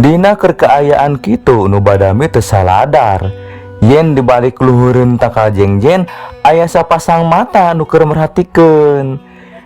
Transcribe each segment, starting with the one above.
Dina keur kaayaan kitu nu badami teu saladar yen di balik luhureun tangkal jengjen aya sapasang mata nu keur merhatikeun.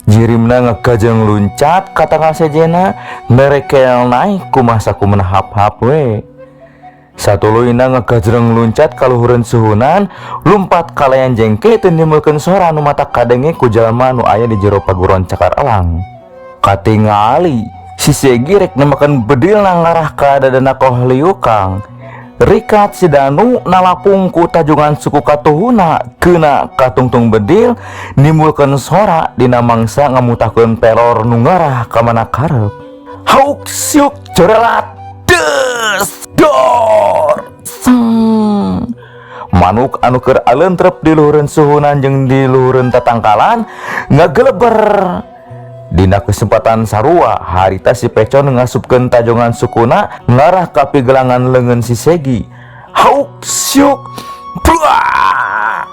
Jirimna ngagajeng luncat ka tangkal sejena nerekel naik kumaha sakumna hap-hap we. Satuluyna ngagajreng luncat ka luhureun suhunan lumpat kalayan jengke teu nimbulkeun sora nu matak kadenge ku jalma nu aya di jero paguron cakar elang. Katingali si Segi rek nembakan bedilna ngarah ka dadana Koh Liu Kang. Rikat si Danu nalapung ku tajungan suku katuhuna kena katungtung bedil nimbulkeun sora dina mangsa ngamutahkeun pelor nu ngarah ka mana karep. Hauk siuk jorelat des dor seng. Manuk anu keur alentrep di luhureun suhunan jeung di luhureun tatangkalan ngageleber. Dina kesempatan sarua harita si Pecon ngasupkeun tajongan sukuna ngarah ka pigelangan leungeun si Segi. Hauk siuk buak.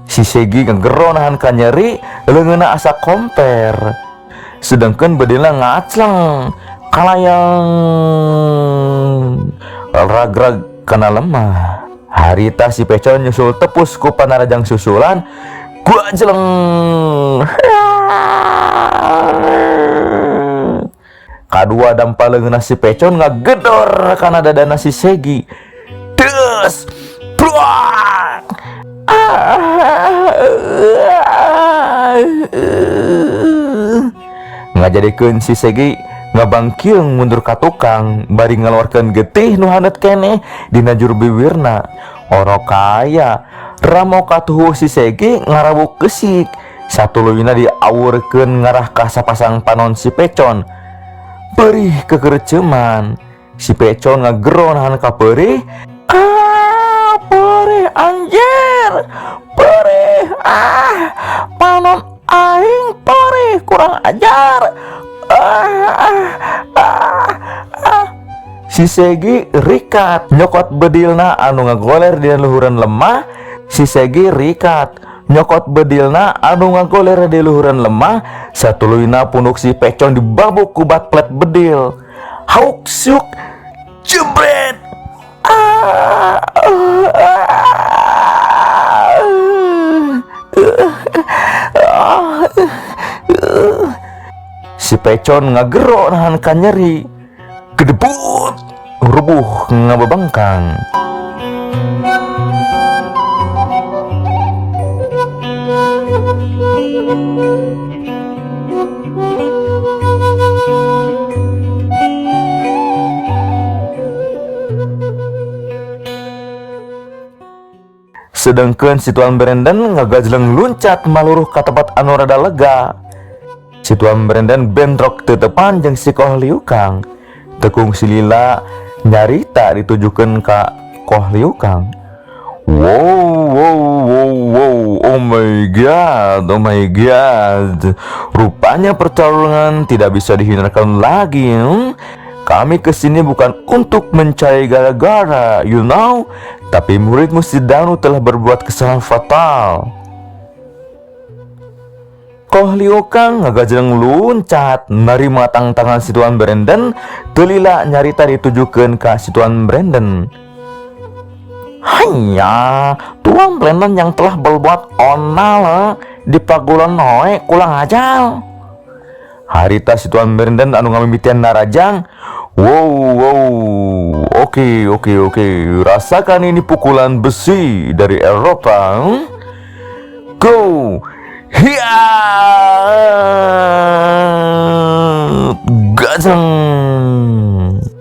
Si Segi ngegero nahan ka nyeri leungeunna asa komper. Sedangkan bedilna ngacleng kalayang ragrag kana lemah. Harita si Pecon nyusul tepus ku panarajang susulan gua jeleng. Kadua dampa leungeunna si Pecon ngagedor kana dadana si Segi. Des buak. Ngajadikeun si Segi ngabangkiung mundur ka tukang bari ngaluarkeun getih nu haneut keneh dina juru bibirna. Oro kaya ramo katuhu si Segi ngarawuk kesik satuluyna diawurkeun ngarah ka sapasang panon si Pecon. Perih kekereceman si Pecon ngagero nahan ka perih. Ah, perih anjir, perih, ah, panon aing perih, kurang ajar. Ah, ah, ah, ah. Si Segi rikat nyokot bedilna anu ngagoler di luhureun lemah. Si Segi rikat nyokot bedilna anu ngagoler di luhureun lemah. Satuluyna punuk si Pecon dibabuk ku bat plet bedil. Hauk siuk jebret. Ah, ah, ah, ah. Si Pecon ngagero nahan ka nyeri. Gedebut rubuh ngabebengkang. Sedangkan si Tuan Brandon ngagajleng luncat maluruh ka tempat anu rada lega. Si Tuan Brandon bentrok tetepan jeung si Koh Liu Kang. Tekung si Lila nyarita ditujukeun ka Koh Liu Kang. Wow, wow, wow, wow, oh my god, oh my god. Rupanya pertarungan tidak bisa dihindarkan lagi. Kami kesini bukan untuk mencari gara-gara, you know. Tapi muridmu si Danu telah berbuat kesalahan fatal. Koh Liu Kang ngagajeng luncat narima tangtangan si Tuan Brandon. Telila nyarita ditujukeun ka si Tuan Brandon. Hanya Tuan Brandon yang telah berbuat onal di pagulan noe kulang ajal. Harita si Tuan Brandon anu ngamimitian narajang. Wow, wow, oke, oke, oke. Rasakan ini pukulan besi dari Eropa. Go. Hiya! Gajeng.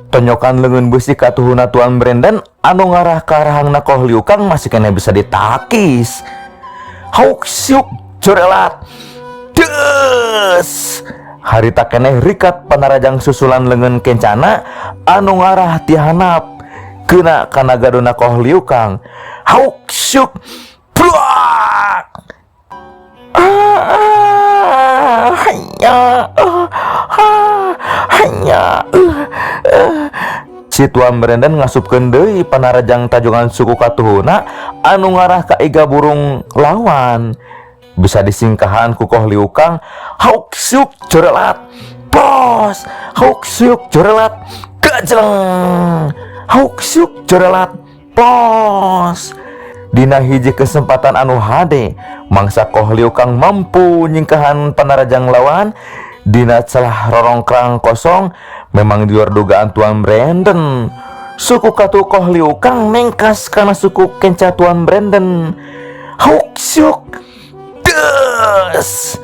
Tonyokan leungeun besi katuhuna Tuan Brandon anu ngarah ka rahangna Koh Liu Kang masih kena bisa ditakis. Hauk siuk jorelat. Des. Harita keneh rikat panarajang susulan leungeun kencana anu ngarah ti handap kena kana gadona Koh Liu Kang. Hauk siuk pluak. Hanya. Si Tuan Brandon ngasupkeun deui panarajang tajongan suku katuhuna anu ngarah ka iga burung lawan. Bisa disingkahan ku Koh Liu Kang, hauk siuk jorelat pos, hauk siuk jorelat gajleng, hauk siuk jorelat pos. Dina hiji kesempatan anu hade, mangsa Koh Liu Kang mampu nyingkahan panarajang lawan dina celah rorongkrang kosong memang di luar dugaan Tuan Brandon. Suku katu Koh Liu Kang nengkas kana suku kenca Tuan Brandon. Hauk siuk des.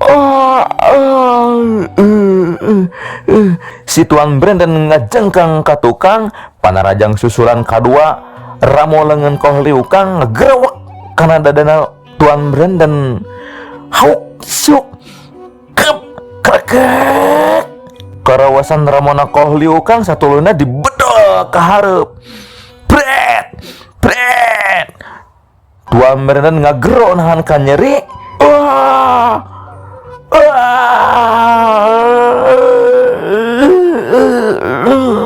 Oh, oh, uh. Si Tuan Brandon ngajengkang ka tukang panarajang susulan kadua, ramo lengan Koh Liu Kang ngegerewek kana dadana Tuan Brandon. Hauk siuk kep krekek. Karawasan ramona Koh Liu Kang satuluna dibedol ka hareup. Bret bret. Tuan Brandon ngagero nahan ka nyeri. Wah.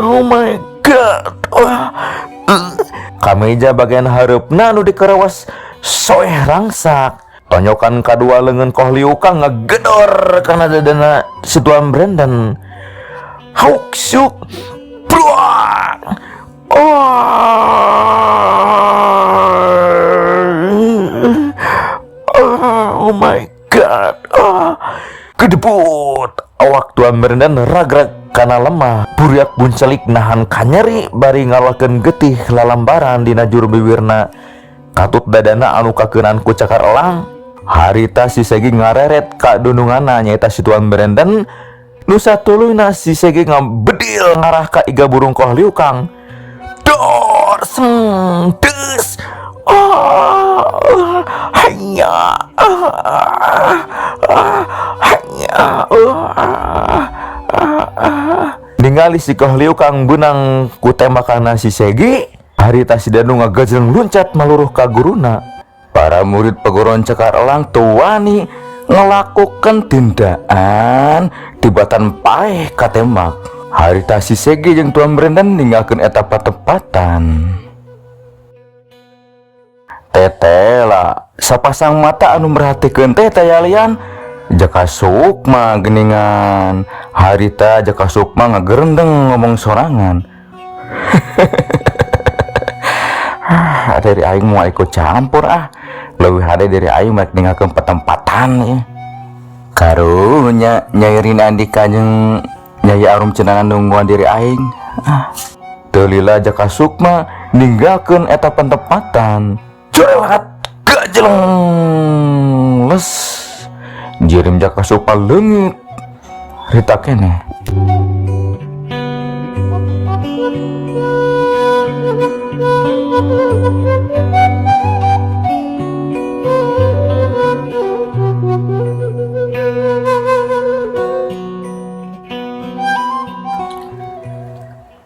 Oh my God. Wah. Kameja bagian hareupna nu dikarawas soeh rangsak. Tonyokan kadua leungeun Koh Liu Kang ngegedor kana dadana si Tuan Brandon. Hauk siuk bruak. Oh, oh my God. Oh. Kedebut awak Tuan Brandon ragrag kana lemah. Buriak buncelik nahan kanyeri bari ngaluarkeun getih lalambaran dina juru bibirna. Katut dadana anu kakeunaan ku cakar elang. Harita si Segi ngareret ka dununganna nyaeta si Tuan Brandon. Nu satuluyna si Segi ngabedil ngarah ka iga burung Koh Liu Kang. Dor seng des. Oh, hanya, ah, ah, hanya, ah, ah, ah. Ningali si Koh Liu Kang beunang ku tembakanna si Segi, harita si Danu ngagajleng luncat maluruh ka guruna. Para murid paguruan cakar elang teu wani ngelakukan tindakan tibatan paeh katembak. Harita si Segi jeung Tuan Brandon ninggalkeun eta patempatan. Tetela sapasang mata anu merhatikeun teh tayalian Jaka Sukma geningan. Harita Jaka Sukma ngagerendeng ngomong sorangan. Ah, dari aing mau ikut campur ah. Leuwih hade dari aing mek ninggalkeun patempatan ya. Karunya Nyai Rina Andika jeung Nyai Arum Cendana nungguan diri aing. Ah, teu lila Jaka Sukma ninggalkeun eta pentempatan. Jorelat gajeleng les. Jirim Jaka Sukma leungit. Rita keneh.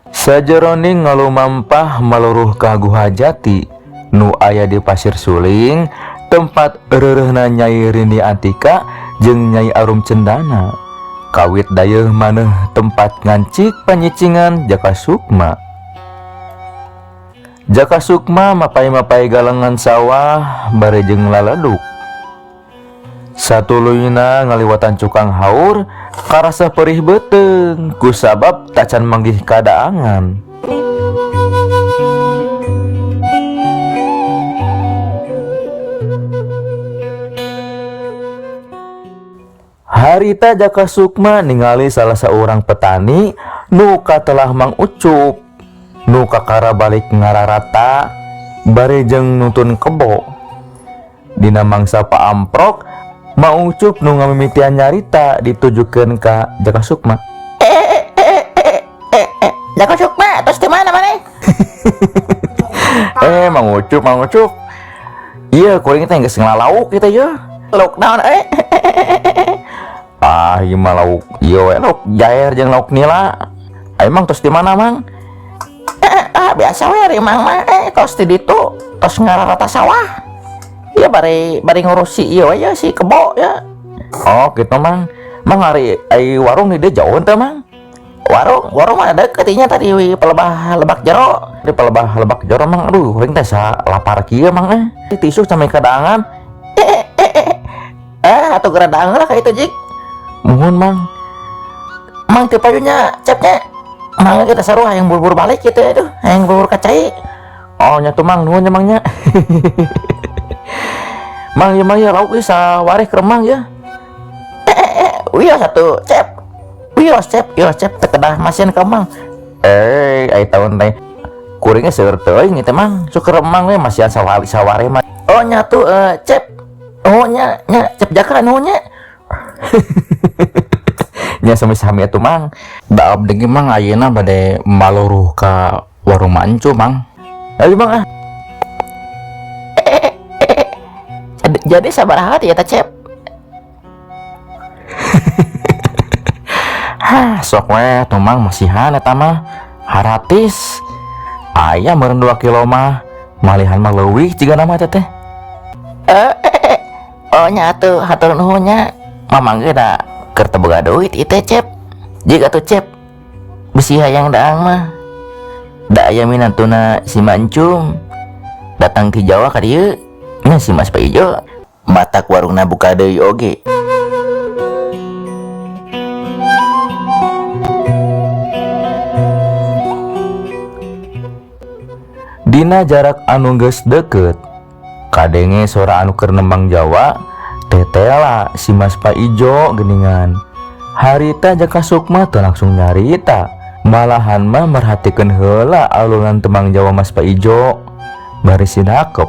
Sajeroning ngalumampah maluruh ka Guha Jati nu aya di Pasir Suling, tempat reureuhna Nyai Rini Antika jeung Nyai Arum Cendana. Kawit dayeuh maneuh tempat ngancik panyicingan Jaka Sukma. Jaka Sukma mapai-mapai galengan sawah bari jeung laleduk. Satuluyna ngaliwatan cukang haur karasa perih beuteung kusabab tacan manggih kadaangan. Harita Jaka Sukma ningali salah seorang petani nu katelah Mang Ucup nu kakara balik ngararata bari jeung nuntun kebo. Dina mangsa paamprok Mang Ucup nu ngamimitian nyarita ditujukeun ka Jaka Sukma. Jaka Sukma, tos di mana maneh? Mang Ucup, Mang Ucup. Iya, kuring teh geus ngalauk kitu ye. Lauk naon euy? Ah, ieu mah lauk ieu we, lauk jair jeung lauk nila. Emang tos di mana, Mang? Biasa we ari Mang mah, tos di ditu, tos ngararata sawah. Ieu bari ngurusi ieu we si kebo ya. Oh, gitu, Mang. Mang ari ai warung di dieu jauh teh, Mang? Warung, warung mah deukeut nya tadi di pelebah Lebak Jero. Di pelebah Lebak Jero, Mang. Aduh, kuring teh sa lapar kieu, Mang eh. Tisu sampe kadaangan. Eh atuh geura daang lah ka itu jik. Muhun Mang. Mang teu payunya cepnya. Mang kita sarua hayang buru-buru balik kitu aduh, hayang buru-buru ka cai. Oh nya tuh Mang, nuhun nya Mang nya. Mang ieu mah ya lauk ieu sawareh keur Mang ya. Wios atuh cep. Wios cep, wios cep teu kedah masihan ka Mang. Ai taun teh kuringnya seueur teuing ieu teh Mang. Sok keur Mang we masihan sawari mah. Oh nya tuh cep. Oh nya nya cep jaka nuhun nya. Nya sami-sami atuh Mang. Da abdi ge Mang ayeuna bade maluruh ka warung Mancu Mang. Ayo Mang ah. Jadi sabaraha teh eta cep? Hah, sok we tuh Mang masihan eta mah haratis. Aya meureun 2 kilo mah, malihan mah leuwih jigana mah eta teh. Oh nya atuh hatur nuhun nya. Mamang ge da keur teu boga duit ieu teh cep. Jig atuh cep. Bisi hayang daang mah. Da aya minantuna si Mancum datang ti Jawa ka dieu nya si Mas Paijo matak warungna buka deui oge. Dina jarak anu geus deukeut, kadenge sora anu keur nembang Jawa, tetela si Mas Paijo geuningan. Harita Jaka Sukma teu langsung nyarita, malahan mah merhatikeun heula alunan tembang Jawa Mas Paijo bari sinakep.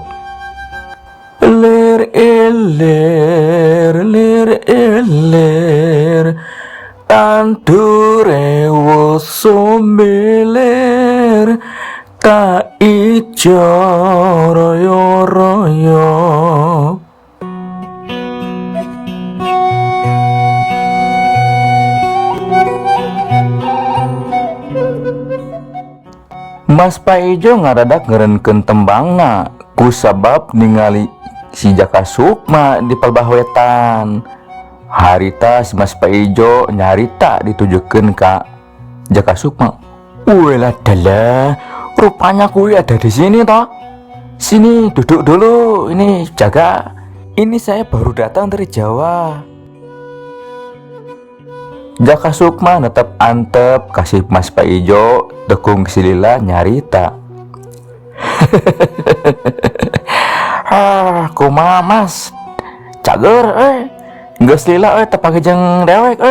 Lir ilir lir ilir tandure wus sumilir ta ijo royo royo. Mas Paijo ngaradak ngerenkeun tembangna kusabab ningali si Jaka Sukma di palbah wetan. Harita si Mas Paijo nyarita ditujukeun ka Jaka Sukma. Welah dalah, rupanya kui ada di sini toh. Sini duduk dulu, ini jaga. Ini saya baru datang dari Jawa. Jaka Sukma tetep antep kasih Mas Paijo tekung silila nyarita. Ah, kumaha Mas? Cager Geus lila teu pake jeung dewek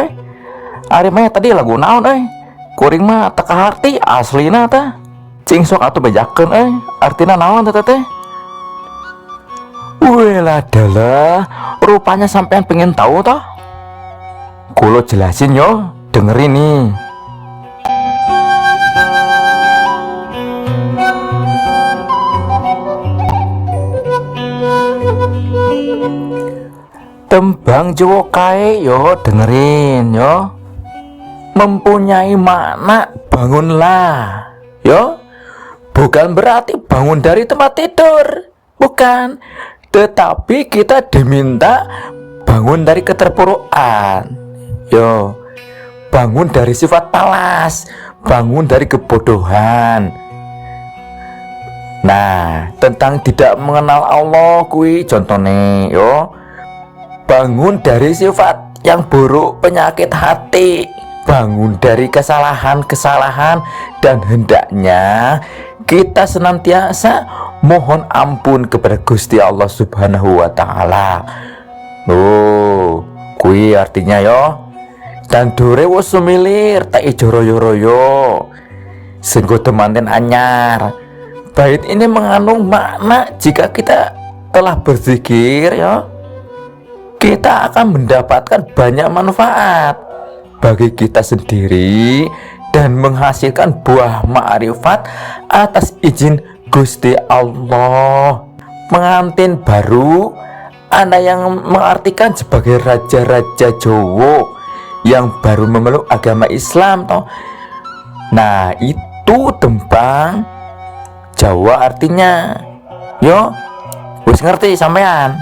Ari mah tadi lagu naon Kuring mah teu kaharti aslina tah. Cing sok atuh bejakeun artina naon teh teh? Welah dalah, rupanya sampean pengen tahu toh? Kulo jelasin yo, dengerin nih. Tembang Jawa kae yo, dengerin yo. Mempunyai makna bangunlah yo. Bukan berarti bangun dari tempat tidur, bukan. Tetapi kita diminta bangun dari keterpurukan. Yo, bangun dari sifat malas, bangun dari kebodohan. Nah, tentang tidak mengenal Allah kui contohnya yo. Bangun dari sifat yang buruk, penyakit hati, bangun dari kesalahan-kesalahan, dan hendaknya kita senantiasa mohon ampun kepada Gusti Allah Subhanahu wa Ta'ala. Oh, kui artinya yo. Tandure wis sumilir tak ijo royo-royo, senggo temanten anyar. Bait ini mengandung makna jika kita telah berzikir ya, kita akan mendapatkan banyak manfaat bagi kita sendiri dan menghasilkan buah ma'rifat atas izin Gusti Allah. Pengantin baru, Anda yang mengartikan sebagai raja-raja Jawa yang baru memeluk agama Islam toh. Nah, itu tembang Jawa artinya. Yo, wis ngerti sampean.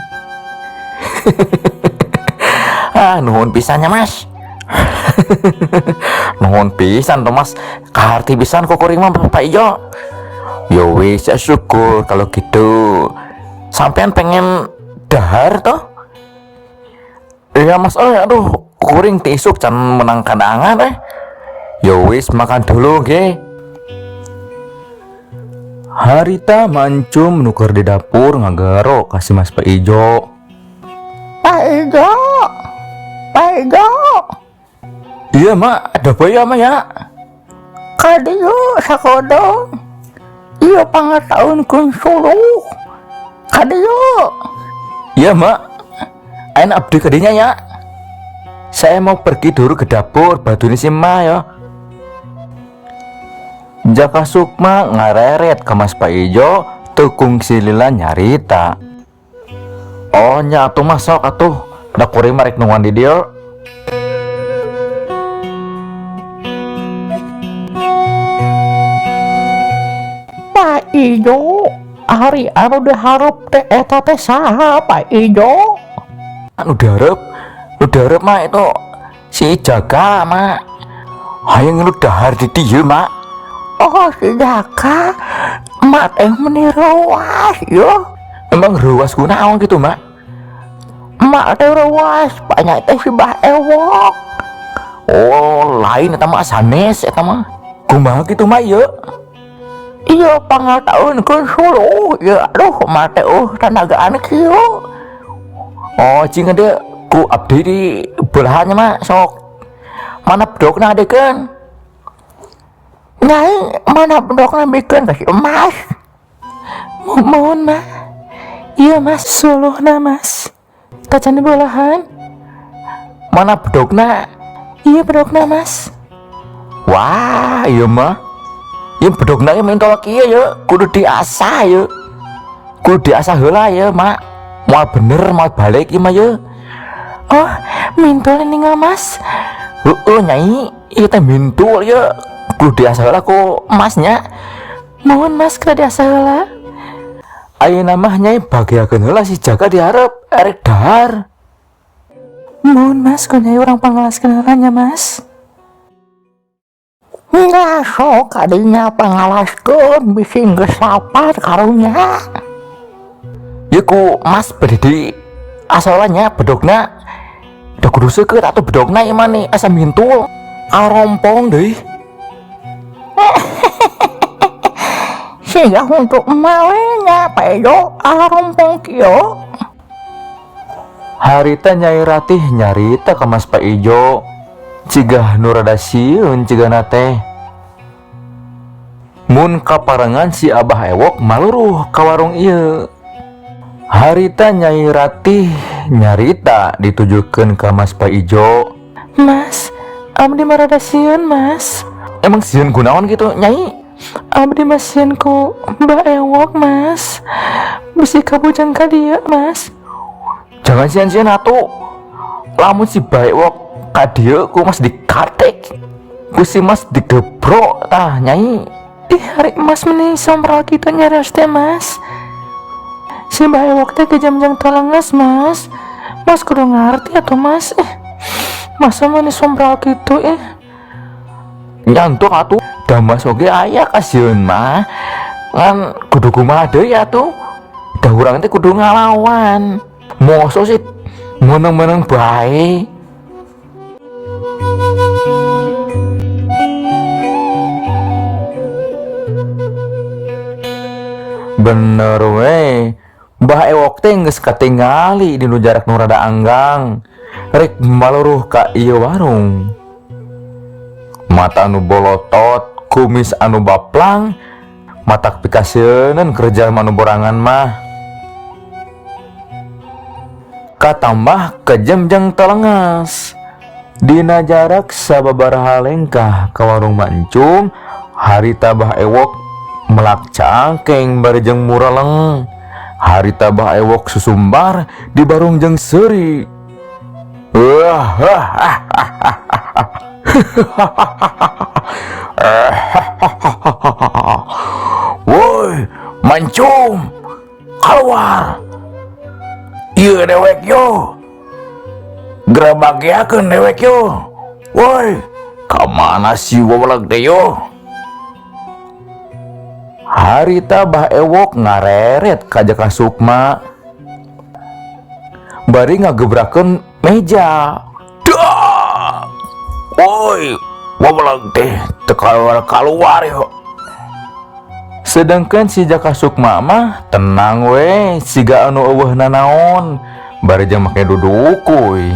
Ah, nuhun pisannya Mas. Nuhun pisan toh Mas. Kaharti pisan kok kuring mah Pak Ijo. Yo wis, ya syukur kalau gitu. Sampean pengen dahar toh? Iya Mas, oh aduh, kuring ti isuk can menang kadangan eh. Yo wis makan dulu ge. Harita mancum nu keur di dapur ngagero ka si Mas Paijo. Pak Ijo, Pak Ijo. Iya mak, ada apa ya mak ya? Kadieu sakodong. Ieu pangataeunkeun suluh. Kadieu. Iya mak, ayeuna abdi kadinya ya. Saya mau pergi dulu ke dapur, batuni si ma ya. Jaka Sukma ngareret ke Mas Paijo, teu kungsi lila nyarita. Oh nya atuh masuk atuh, da kuring mah rek nungguan di dieu. Pak Ijo, ari anu dihareup teh eta teh saha Pak Ijo? Anu dihareup, nu dihareup mah itu si Jaka mak. Hayang nu dahar di dieu mak. Oh si Jaka, mak teh meni reuas yo. Emang reuas kunaon gitu mak? Mak teh reuas, banyak teh si Bah Ewok. Oh lain eta mah sanes eta mah. Kumaha kitu mak ieu? Iya pangataeunkeun suluh ieu, aduh mak teh tanagaan kieu. Oh cing gede ku abdi di belahannya mak sok. Mana bedogna adekeun? Nyai mana bedogna bikeun ka si emas? Mohon mak. Iya mas, suluhna mas. Tacan di belahan. Mana bedogna? Iya bedogna mas. Wah iya mah. Iya bedogna ieu minta kieu ye, kudu diasah ye. Kudu diasah heula ye mak. Moal bener moal balik ieu mah ye. Oh, mintul ninggal mas. Heeh nyai, ieu teh mintul ye. Kudu diasah heula ku masnya. Mohon mas kudu diasah heula. Ayeuna mah nyai bagiakeun heula si Jaka dihareup erek dahar. Mohon mas ku nyai urang pangalaskeun heula nya mas. Nya sok kadinya pangalaskeun bisi geus lapar karunya. Ieu ku mas bade di asalnya bedogna. Da kudu seukeut atuh bedogna ieu mah nih asa mintul. Arompong deui. Siga untuk malenya Pak Ejo arompong kieu. Harita Nyai Ratih nyarita ka Mas Pak Ijo. Cigah nu rada sieun cigana teh. Mun kaparengan si Abah Ewok maluruh ka warung ieu. Harita Nyai Ratih nyarita ditujukeun ka Mas Pak Ijo. Mas, abdi mah rada sieun mas. Emang sieun kunaon kitu Nyai? Abdi mah sieun ku Mbah Ewok mas. Bisi kabujang ka dieu mas. Jangan sieun-sieun atuh. Lamun si Mbah Ewok ka dieu ku mas dikatek. Ku si mas digebrok tah Nyai. Ih, hari mas meni sombral kitu nyarios teh mas. Si Mbah Ewok teh kejam-jam telenges mas. Mas kudu ngarti atuh mas. Masa meni sombral kitu eh. Nyantuk atuh. Da mas oge aya kasieun mah. Ngan kudu kumaha deui atuh. Da urang teh kudu ngalawan. Mosok sih meneng-meneng bae. Bener we. Mbah Ewok teh geus katingali di nu jarak nu rada anggang. Rek maluruh ka ieu warung. Mata anu bolotot, kumis anu baplang, matak pikasieun kerja anu borangan mah. Katambah kejem jeung telengas. Dina jarak sababaraha lengkah ka warung Mancum, harita Bah Ewok melak cangkeng bari jeung mureleng. Harita Bah Ewok susumbar di barung jeung seuri. Woi, Mancum, keluar. Ieu dewek yo. Gerebagiakeun dewek yo. Woi, ka mana si woweleg teh yo? Harita Bah Ewok ngareret ka Jaka Sukma. Bari ngagebrakeun meja. Dah. Woi, wawalang teh teu kaluar-kaluar yo. Sedangkan si Jaka Sukma mah tenang we, siga anu euweuh nanaon. Bari jeung make dudukuy.